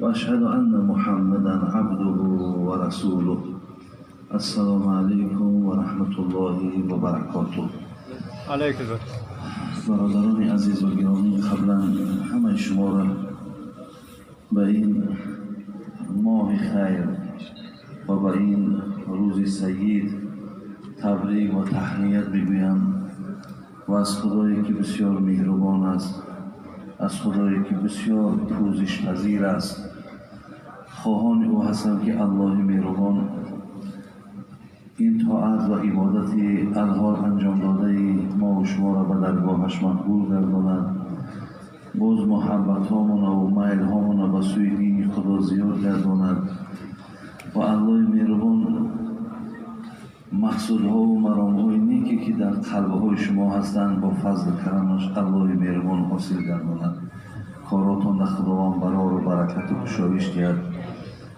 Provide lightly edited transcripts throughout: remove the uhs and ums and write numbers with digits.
وأشهد أن محمدا عبده ورسوله. السلام علیکم و رحمت الله و برکاته. علیکم. برادران عزیز و گرامی، قبلا همه شما را به این ماه خیر و به این روز سید تبریک و تهنیت میگویم و از خدایی که بسیار مهربان است، از خدایی که بسیار پوزش پذیر است، خواهان او هستم که الله مهربان این طاعت و عبادت الحال انجام داده ما و شما را به درگاهش مقبول گرداند، باز محبت هامون و میل هامون به سوی دین خدا زیاد گرداند و الله مهربان مقصودها و مرامهای نیکی که در قلبهای شما هستند با فضل کرمش الله مهربان حاصل گرداند. کاراتان در خداوند برار و برکت و کشایش دهد.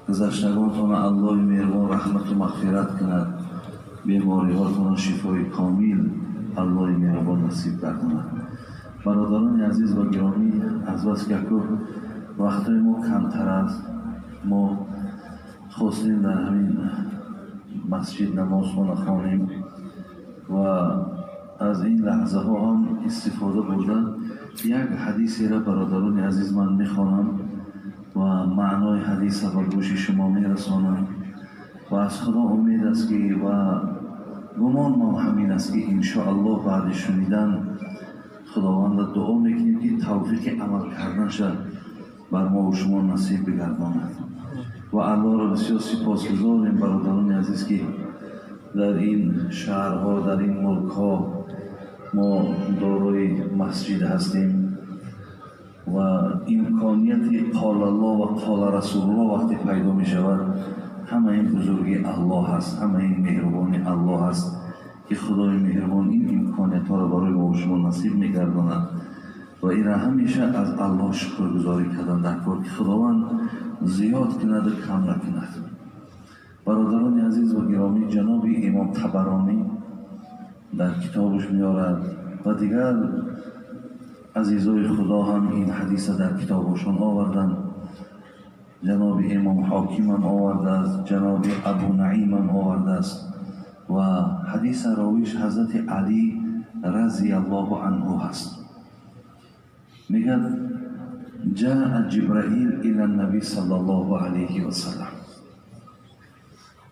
گذشتگانتان الله مهربان رحمت و مغفرت کند. بیماریهاتان شفای کامل الله مهربان نصیب گرداند. برادران عزیز و گرامی، از بس که وقتهای ما کمتر است، ما خواستیم در همین مسجد نماز خوانیم و از این لحظه ها هم استفاده بردن. یک حدیثی را برادران عزیز من میخوانم و معنای حدیث را به گوش شما میرسانم و از خدا امید است که و گمان ما همین است که انشاءالله بعد شنیدن خداوند را دعا میکنیم که توفیق عمل کردنش بر ما و شما نصیب بگرداند. و الله را بسیار سپاسگزاریم برادران عزیز که در این شهرها، در این ملکها ما دارای مسجد هستیم و امکانیت قال الله و قال رسول الله وقتی پیدا می شود، همه این بزرگی الله هست، همه این مهربانی الله هست که خدای مهربان این امکانیت ها را برای ما و شما نصیب می گرداند و این را همیشه از الله شکرگزاری کردن در کار که خداوند زیاد کند و کم نکند. برادران عزیز و گرامی، جناب امام طبرانی در کتابش میارد و دیگر عزیزای خدا هم این حدیث در کتابشون آوردن. جناب امام حاکم هم آورده است، جناب ابو نعیم هم آورده است و حدیث راویش حضرت علی رضی الله عنه هست. میگه جاء جبرائیل الى النبی صلی الله علیه و سلم.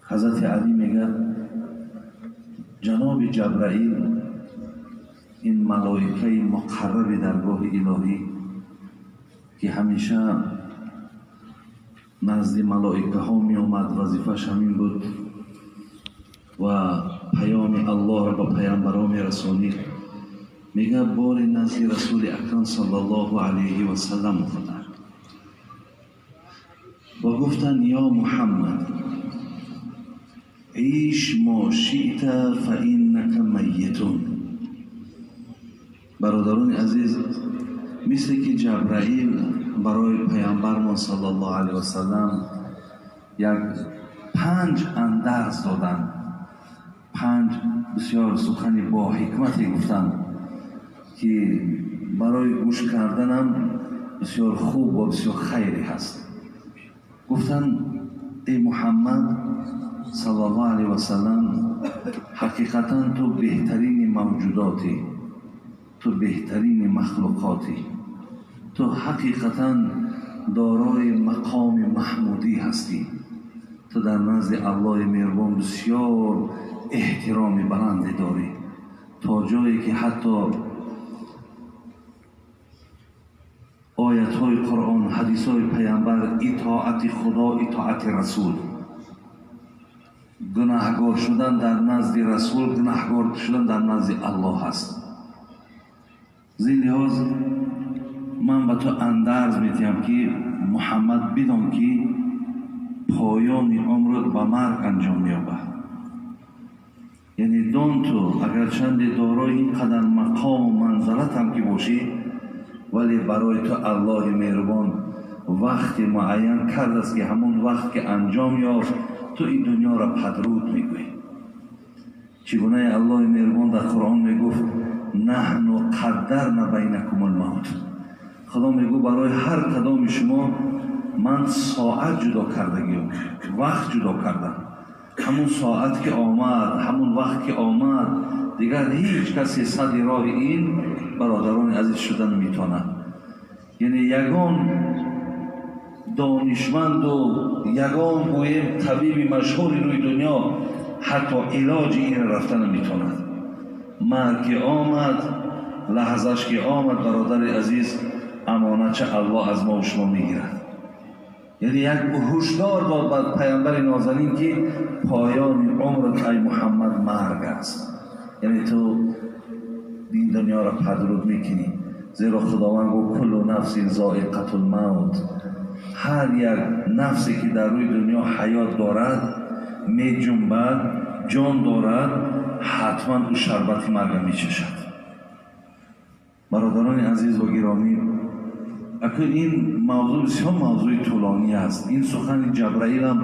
حضرت علی میگه جناب جبرائیل، این ملائکه مقرب درگاه الهی که همیشه نزد ملائکه ها می آمد، وظیفش همین بود و پیام الله را به پیامبران می رسانید، میگه بار نزد رسول اکرم صلی الله علیه و سلم آمدند و گفتند یا محمد عیش ما شئت فانک میتون. برادران عزیز، مثل که جبرائیل برای پیامبرمان صلی الله علیه و سلم یک 5 اندرز دادند، 5 بسیار سخن با حکمتی گفتند که برای گوش کردنم بسیار خوب و بسیار خیری هست. گفتند ای محمد صلی الله علیه و سلم، حقیقتا تو بهترین موجوداتی، تو بهترین مخلوقاتی، تو حقیقتا دارای مقام محمودی هستی، تو در نزد الله مهربان بسیار احترام بلندی داری، تا جایی که حتی آیت های قرآن، حدیث های پیامبر، اطاعت خدا، اطاعت رسول، گناهگار شدن در نزد رسول، گناهگار شدن در نزد الله هست. زین لحاظ من به تو اندرز میتیم که محمد بدان که پایان عمرت به مرگ انجام مییابد. یعنی دان تو اگرچند دارای اینقدر مقام و منزلت هم که باشی، ولی برای تو الله مهربان وقت معین کرده است که همون وقت که انجام یافت تو این دنیا را پدرود میگویی. چگونه الله مهربان در قرآن میگفت наҳну қаддарна байнакумул мавт. Худо мегӯ барои ҳар кадоми шумо ман соат ҷудо кардагиам, вақт ҷудо кардам. Ҳамун соат ки омад, ҳамун вақт ки омад, дигар ҳеҷ касе сади роҳи ин бародарони азиз шуда наметавонад. Яъне ягон донишманду ягон гӯем табиби машҳури рӯи дунё ҳатто илоҷи инро рафта наметавонад. Марг ки омад, лаҳзаш ки омад, бародари азиз, амонатча Аллоҳ аз мо шумо мегирад. Яъне як ҳушдор дод ба паёмбари нозанин ки поёни умрат ай Муҳаммад марг аст. Яъне ту ин дунёро падруд мекунӣ, зеро Худованд гуфт куллу нафсин зоиқатул мавт. Ҳар як нафсе ки дар рӯи дунё ҳаёт дорад, меҷунбад, ҷон дорад, ҳатман ӯ шарбати марга мечашад. Бародарони азиз ва гиромӣ, акун ин мавзӯъ бисёр мавзӯи тӯлонӣ аст. Ин сухани Ҷабраил ҳам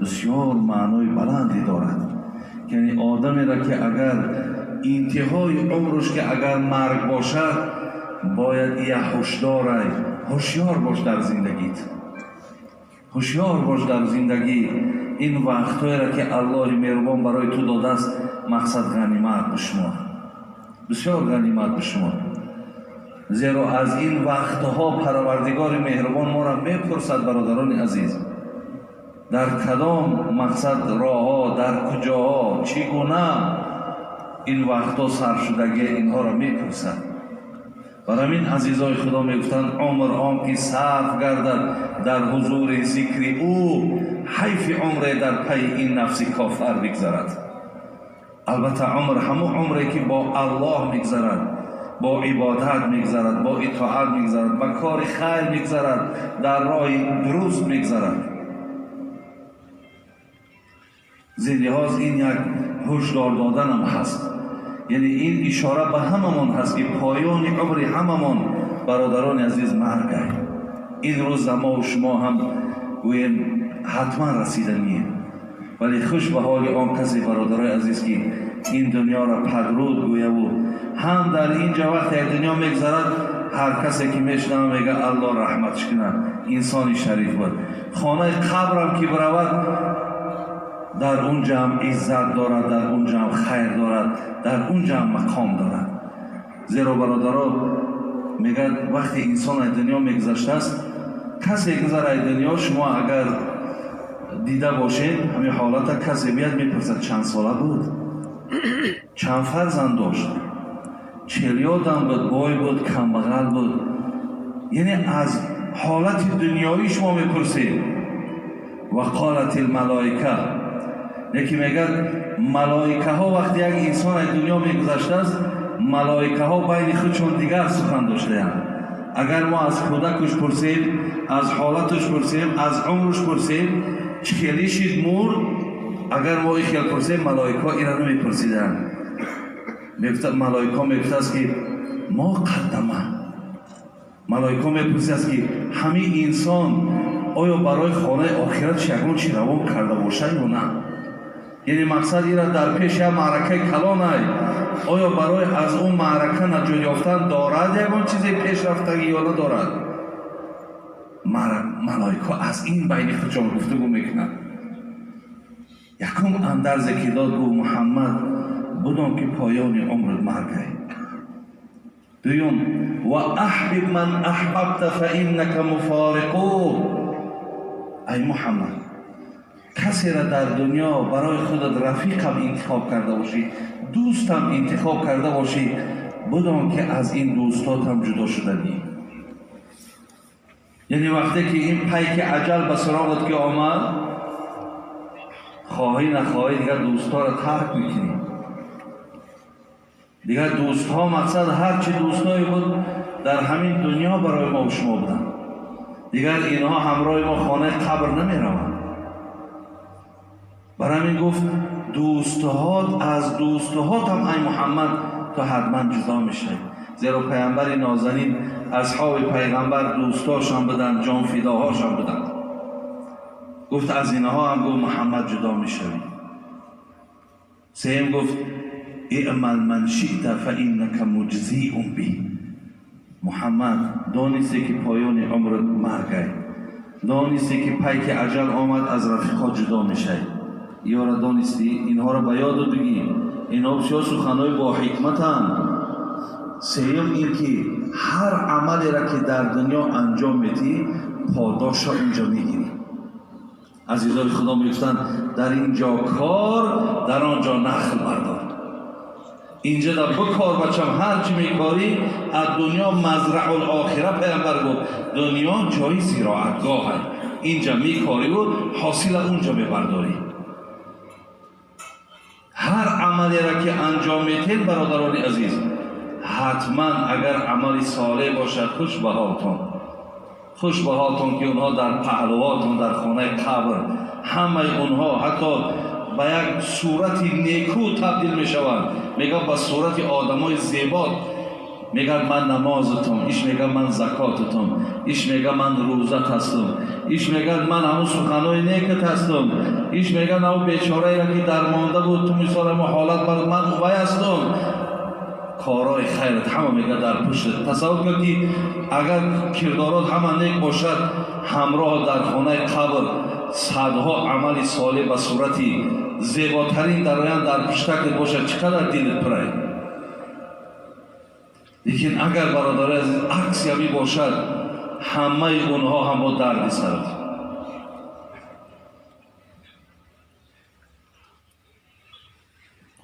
бисёр маънои баланде дорад. Яъне одамеро ки агар интиҳои умрш ки агар марг бошад, бояд як ҳушдорай, ҳушёр бош дар зиндагит, ҳушёр бош дар зиндагӣ. Ин вақтҳоеро ки Аллоҳи меҳрубон барои ту додааст, мақсад ғанимат бишумор, бисёр ғанимат бишумор. Зеро аз ин вақтҳо Парвардигори меҳрубон моро мепурсад, бародарони азиз, дар кадом мақсад роҳҳо, дар куҷоҳо, чӣ гуна ин вақтҳо саршудагӣ, инҳоро мепурсад. Барои ҳамин азизои Худо мегуфтанд, умр он ки сарф гардад дар ҳузури зикри ӯ, ҳайфи умре дар пайи ин нафси кофар бигзарад. Албатта умр ҳамон умре ки бо Аллоҳ мегзарад, бо ибодат мегзарад, бо итоат мегзарад, ба кори хайр мегзарад, дар роҳи дуруст мегзарад. Зин лиҳоз ин як ҳушдор доданам ҳаст. Яъне ин ишора ба ҳамамон ҳаст ки поёни умри ҳамамон, бародарони азиз, марг аст. Ин рӯз мо шумо ҳам гӯем ҳатман расиданием. Вале хуш ба ҳоли он касе, бародарои азиз, ки ин дунёро падруд гӯяву ҳам дар ин ҷо вақте як дунё мегзарад, ҳар касе ки мешунава мега Аллоҳ раҳматш кунад, инсони шариф буд. Хонаи қабрам ки биравад, дар он ҷо ҳам иззат дорад, дар он ҷо ҳам хайр дорад, дар он ҷо ҳам мақом дорад. Зеро бародаро мегӯяд, вақте инсон аз дунё мегузаштааст, касе гузар аз дунё, шумо агар дида бошед ҳамин ҳолата, касе биёд мепурсад чанд сола буд, чанд фарзанд дошт, челёдам буд, бой буд, камбағал буд. Яъне аз ҳолати дунёӣ шумо мепурсед. Ва қолат алмалоика, яке мегӯяд малоикаҳо вақте як инсон аз дунё мегузаштааст, малоикаҳо байни худшон дигар сухан доштаанд. Агар мо аз кӯдакуш пурсем, аз ҳолатуш пурсем, аз умруш пурсем, чӣ хеле шид мурд, агар мо ин хел пурсем, малоикаҳо инро намепурсиданд. Малоикаҳо мегуфтааст ки мо қаддама. Малоикаҳо мепурсидаст ки ҳамин инсон оё барои хонаи охиратш ягон чи равон карда бошад ё на. Яъне мақсад ира дар пеш як маъракаи калонай, оё барои аз он маърака наҷот ёфтан дорад ягон чизе пешрафтагӣ ё надорад. Малоикаҳо аз ин байни худшон гуфтугӯ мекунанд. Якум андарзе ки дод, гуфт Муҳаммад, будон ки поёни умрат маргай. Дуюм, ва аҳбиб ман аҳбабта фа иннака муфориқу. Ай Муҳаммад, касеро дар дунё барои худат рафиқам интихоб карда бошӣ, дӯстам интихоб карда бошӣ, будон ки аз ин дӯстотам ҷудо шуданӣ. Яъне вақте ки ин пайки аҷал ба суроғат ки омад, хоҳӣ нахоҳӣ дигар дӯстҳоро тарк мекунӣ. Дигар дӯстҳо мақсад ҳар чи дӯстҳое буд дар ҳамин дунё барои мо шумо буданд, дигар инҳо ҳамроҳи мо хонаи қабр намераванд. Барои ҳамин гуфт дӯстҳот аз дӯстҳотам ай Муҳаммад то ҳатман ҷудо мешавӣ. Зеро паямбари нозанин асҳоби пайғамбар дӯстҳошон буданд, ҷонфидоҳошон буданд. Гуфт аз инҳо ҳам гуфт Муҳаммад ҷудо мешавӣ. Сеюм гуфт اعمل من شئت فإنك مجزی به. Муҳаммад, донисте ки поёни умрат маргай, донисте ки пайки аҷал омад, аз рафиқот ҷудо мешай. Ёра донистӣ? Инҳоро ба ёду бигӣ. Инҳо бисёр суханҳои бо ҳикматанд. Сеюм ин ки ҳар амалеро ки дар дунё анҷом медиҳӣ, подошро унҷо мегирӣ. Азизои Худо мегуфтанд, дар ин ҷо кор, дар он ҷо нахл бардор. Инҷа дар бикор бачам, ҳар чӣ мекорӣ, аз дунё мазраъул охира. Пайғамбар гуфт, дунё ҷои зироатгоҳ аст. Инҷа мекориву ҳосила унҷо мебардорӣ. Ҳар амалеро ки анҷом медиҳед, бародарони азиз, ҳатман агар амали солеҳ бошад, хуш ба ҳолтон, хуш ба ҳолтон ки онҳо дар паҳлувотон, дар хонаи қабр, ҳамаи онҳо ҳатто ба як сурати неку табдил мешаванд. Мегӯяд ба сурати одамои зебо. Мегӯяд ман намозатон, иш мегӯяд ман закотатон, иш мегӯяд ман рӯзат ҳастам, иш мегӯяд ман ҳамун суханои некат ҳастам, иш мегӯяд ҳамун бечораеро ки дармонда буд, ту мисол ҳамун ҳолат бар ман вай ҳастам. Корҳои хайрат ҳама мегӯяд дар пуштат. Тасаввур кун ки агар кирдорот ҳама нек бошад, ҳамроҳ дар хонаи қабр садҳо амали солеҳ ба сурати зеботарин дароянд дар пуштакат бошад, чӣ қадар дилат пурай. Лекин агар бародари азиз акси ҳамин бошад, ҳамаи онҳо ҳам бо дарди сарат.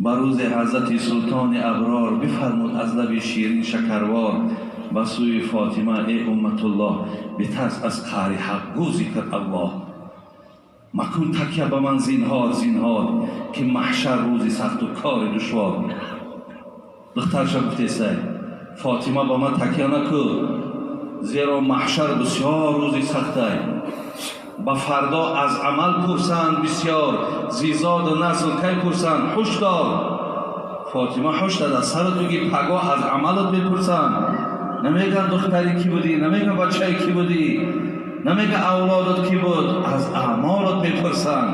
Ба рӯзи ҳазрати султони аброр бифармуд аз лаби ширин шакарвор ба сӯи Фотима: эй умматуллоҳ, битарс аз қаҳри ҳақ, гӯ зикр Аллоҳ. Макун такя ба ман зинҳор зинҳор, ки маҳшар рӯзи сахту кори душвор. Духтарша гуфтесай, Фотима, ба ман такя накун, зеро маҳшар бисёр рӯзи сахтай. Ба фардо аз амал пурсанд бисёр, зизоду насл кай пурсанд, ҳуш дор. Фотима, ҳуш дод, аз сарат бигӣ, пагоҳ аз амалат мепурсанд. Намегӯянд духтари кӣ будӣ, намегӯянд бачаи кӣ будӣ, намегӯянд авлодат кӣ буд, аз аъмолат мепурсанд.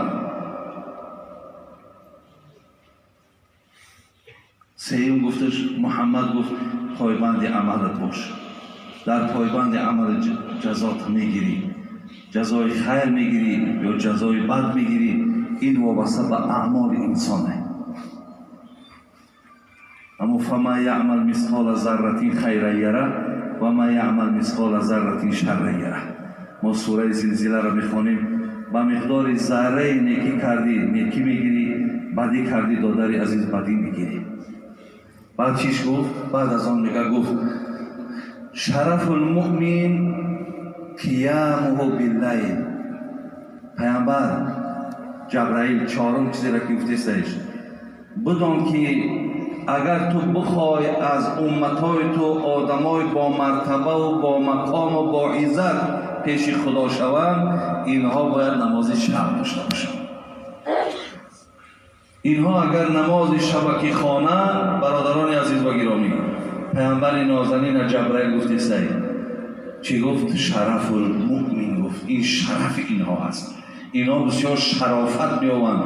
Сеюм гуфташ, Муҳаммад гуфт, пойбанди амалат бош. Дар пойбанди амал ҷазот мегирӣ, ҷазои хайр мегирӣ ё ҷазои бад мегирӣ. Ин вобаста ба аъмоли инсоне. Аммо фама яъмал мисқола зарратин хайран яра ва ма яъмал мисқола зарратин шарран яра. Мо сураи Зилзиларо мехонем. Ба миқдори зарраи некӣ кардӣ, некӣ мегирӣ, бадӣ кардӣ, додари азиз, бадӣ мегирӣ. Баъд чиш гуфт? Баъд аз он мега гуфт: шарафул муъмин қиямуҳу биллайл. Пайғамбар Ҷабраил чорум чизеро ки гуфтестаиш, бидон ки агар ту бихоҳӣ аз умматҳои ту одамои бо мартабаву бо мақому бо иззат пеши Худо шаванд, инҳо бояд намози шаб дошта бошанд. Инҳо агар намози шабакӣ хонанд, бародарони азиз ва гиромӣ, пайғамбари нозанин Ҷабраил гуфтестай, чӣ гуфт? Шарафул муъмин гуфт. Ин шарафи инҳо аст. Инҳо бисёр шарофат меёбанд,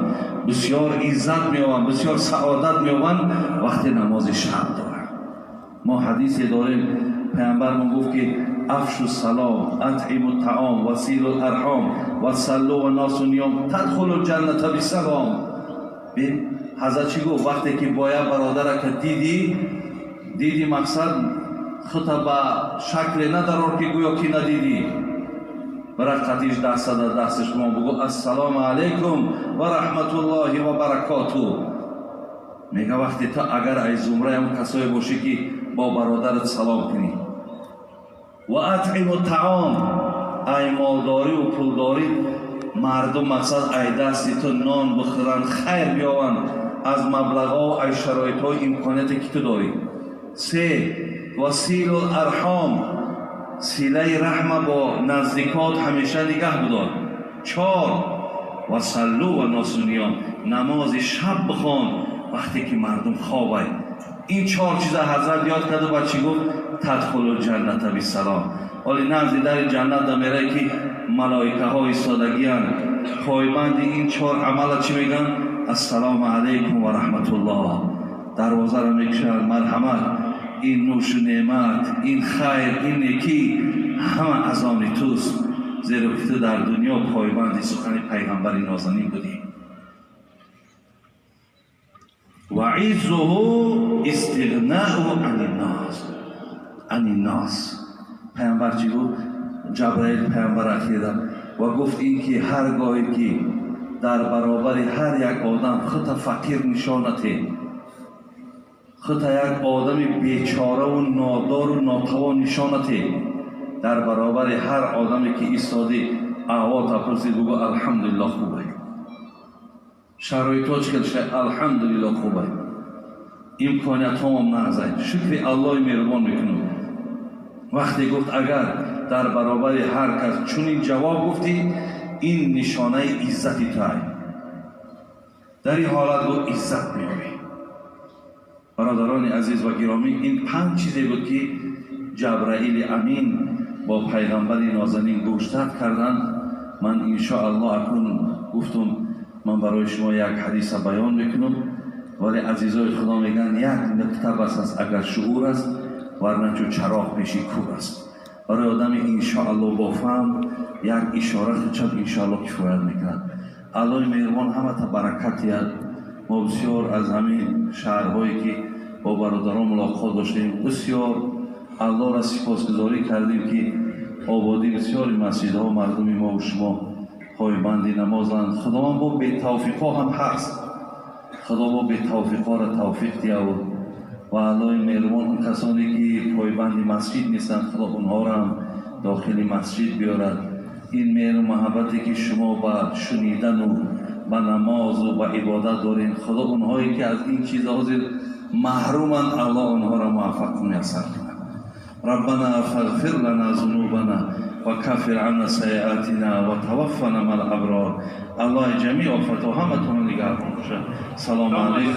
бисёр иззат меёбанд, бисёр саодат меёбанд вақте намози шаб доранд. Мо ҳадисе дорем, пайғамбармон гуфт ки афшу салом, атъиму таом, василу арҳом, васаллу ва носу ниём, тадхулу ҷанната бисалом. Бин, ҳазрат чӣ гуфт? Вақте ки бо як бародарака дидӣ, диди мақсад хута ба шакле надарор ки гӯё ки надидӣ. Барақ қатиш даст зада дасташ мо бугӯ ассалому алайкум ва раҳматуллоҳи ва баракоту. Мега вақте ту агар ай зумраи ҳамон касое бошӣ ки бо бародарат салом кунӣ, ва атъиму таом, ай молдорию пулдорӣ мардум мақсад ай дасти ту нон бихӯранд, хайр биёванд аз маблағҳо, ай шароитҳои имконияте ки ту дорӣ. Се, василу арҳом, силаи раҳма бо наздикот ҳамеша нигаҳ бидор. Чор, васаллу ва носу ниём, намози шаб бихон вақте ки мардум хобай. Ин чор чиза ҳазрат ёд карду ба чӣ гуфт? Тадхулу ҷанната бисалом. Ҳоли назди дари ҷаннат дамерай ки малоикаҳо истодагиянд, пойбанди ин чор амала чӣ мегӯянд? Ассалому алайкум ва раҳматуллоҳ. Дарвозаро мекушанд, марҳамат, ин нӯшу неъмат, ин хайр, ин некӣ ҳама аз они туст, зеро ки ту дар дунё пойбанди сухани пайғамбари нозанин будӣ. Ва иззуҳу истиғнаъу аниннос. Пайғамбар чӣ гуфт? Ҷабраил пайғамбар ахира ва гуфт ин ки ҳар гоҳе ки дар баробари ҳар як одам худта фақир нишонате, худта як одами бечораву нодору нотавон нишонате, дар баробари ҳар одаме ки истодӣ аҳволта пурсид, бугӯ алҳамдулиллоҳ хубай, шароитҳо чӣ хел шай, алҳамдулиллоҳ хубай, имкониятҳоам нағзай, шукри Аллоҳи меҳрубон мекунам. Вақте гуфт агар дар баробари ҳар кас чунин ҷавоб гуфтӣ, ин нишонаи иззати туай. Дар ин ҳолат гуфт иззат меёбӣ. Бародарони азиз ва гиромӣ, ин панҷ чизе буд ки Ҷабраили амин бо пайғамбари нозанин гӯштат карданд. Ман иншоаллоҳ акнун гуфтум, ман барои шумо як ҳадиса баён мекунам, вале азизои Худо мегӯянд як нуқта бас аст агар шуур аст, варна чу чароғ пеши кӯр аст. Барои одами иншоаллоҳ бо фаҳм як ишора хучам иншоаллоҳ кифоят мекунад. Аллоҳи меҳрубон ҳамата баракат диҳад. Мо бисёр аз ҳамин шаҳрҳое ки бо бародарон мулоқот доштем, бисёр Аллоҳро сипосгузорӣ кардем ки ободии бисёри масҷидҳо мардуми мо ва шумо пойбанди намозанд. Худованд бо бетавфиқҳо ҳам ҳаст, Худо бо бетавфиқҳоро тавфиқ диҳад ва Аллоҳи меҳрубон он касоне ки пойбанди масҷид нестанд, Худо онҳоро ҳам дохили масҷид биёрад. Ин меҳру муҳаббате ки шумо ба шунидану ба намозу ба ибодат доред, Худо онҳое ки аз ин чиз ҳозир маҳруманд, Аллоҳ онҳоро муваффақ муяссар кунад. ربنا فاغفر لنا ذنوبنا وكفر عنا سيئاتنا وتوفنا مع الابرار. الله جميع آفتها همتون نگهبان باشه. سلام علیکم.